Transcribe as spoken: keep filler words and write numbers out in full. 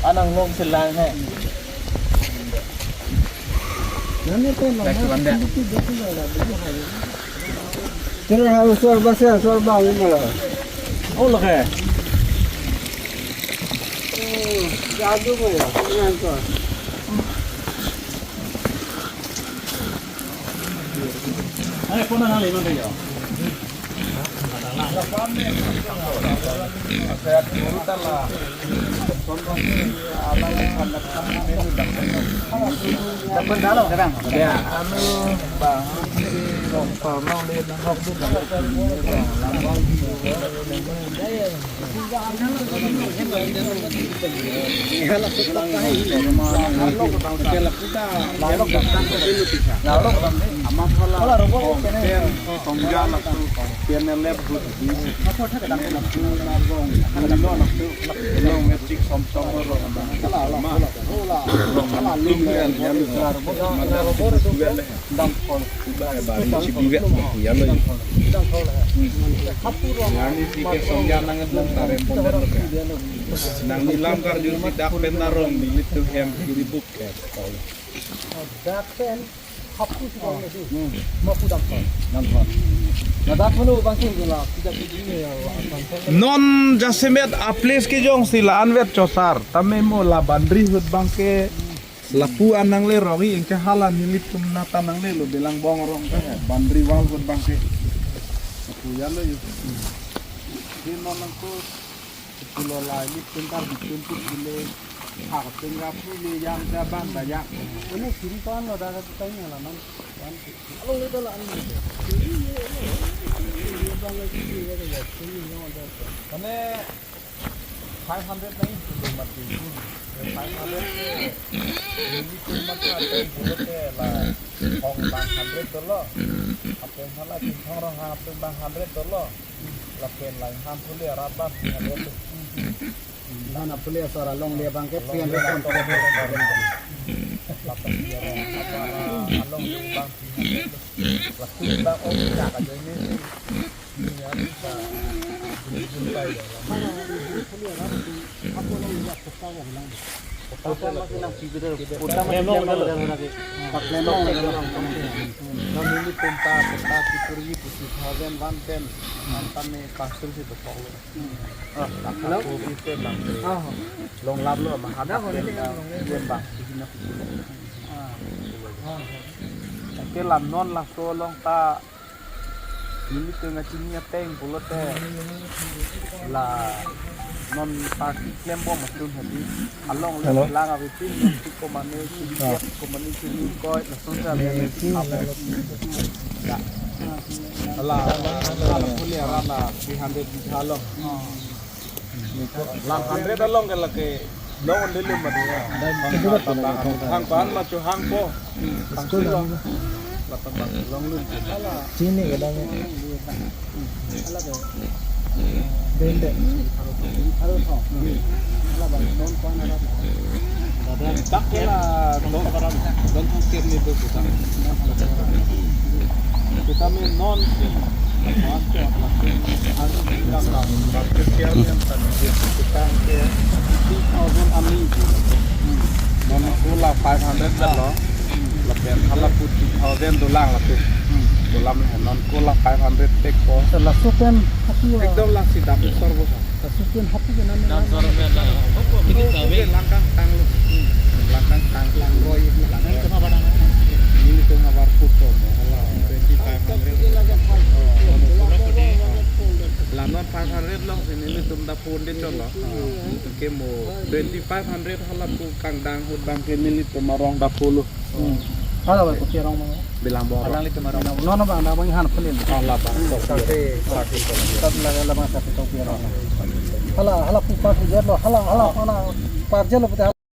Anang long selang he. Next one deh. Terus harus suar basi, suar bang ini lah. Oh, lake. Jadu mo ya, ini tuh. Ayo, kona nang lima kayo. Nangli lam karjun si dak pen narong nelitum hem kiri buk ke. Dak pen hapu si kong nasi. Hmm. Mapu dak pen. Dak pen. Ladak menu bangsi gula. Tidak begini ya, Pak. Non jasemet a-place kejong si la-an vet chosar. Tame mo la boundary ahut bangke lapu an nanglerok-i, anke hala nelitum nata nanglelo, belang bong rong ke, boundary wall ahut bangke. Lapu ya lo yo. Di non nangko, pulo la, nelitum kar, nelitum put pule, hak pen ga pule, yang da ban da yang. Ini kiri kawan lo, da ka kita ini lah, non. Along le da la an. Mane, five hundred nai, itu mati. Five hundred ke, ini tu mati, itu ke la, hong bang hundred dolo. Apa yang salah, cintong rong apa bang hundred dolo. Lapen la han pule arat bang hundred. Lan apule asar along le bangke three hundred. Lapen dia rong apa along le bang three hundred. Lapu bang om ka ka join ni. Long lap lo ma ha. Ke la non laso along ta nelitum kachini ateng pulote la non party klembom atum hadi along le lang ave pin, komane, komane, koi lason sa ave. Ala, ala pule arana three hundred bitha along. Lang hundred along ke lake long lele madu. Hang pan ma chu hang po. Hang si long. Lata bang long lun. Chini ke dang. Bende. Aro tho. Ala bang don pan ala. Tak ke la don don thang kep ni tu kita. Kita mi non. Three thousand ami. Non ko la five hundred lo. Lapen hala pu three thousand dolang lapen. Dolang non ko la five hundred tek ko. Laso pen hapu. Ekdom la si dam sor bo. Laso pen hapu ke nan. Dam sor bo na. Langkang tang lo. Langkang tang tang roi langkang. Ini tu ngabar. Five hundred lo, si nelitum daphonde chotlo. Anke mo twenty five hundred hala pu kangdang ahut abang ke nelitum arong daphonlo. Hmm. Hala ba kopi arong ma? Bilang bor. Alanglitum arong. Nono abang, abang han pelin. Hala abang. Sate, sate. Sate lage hala abang sate kopi arong. Hala, hala pu parjelo, hala, hala, hala parjelo pute.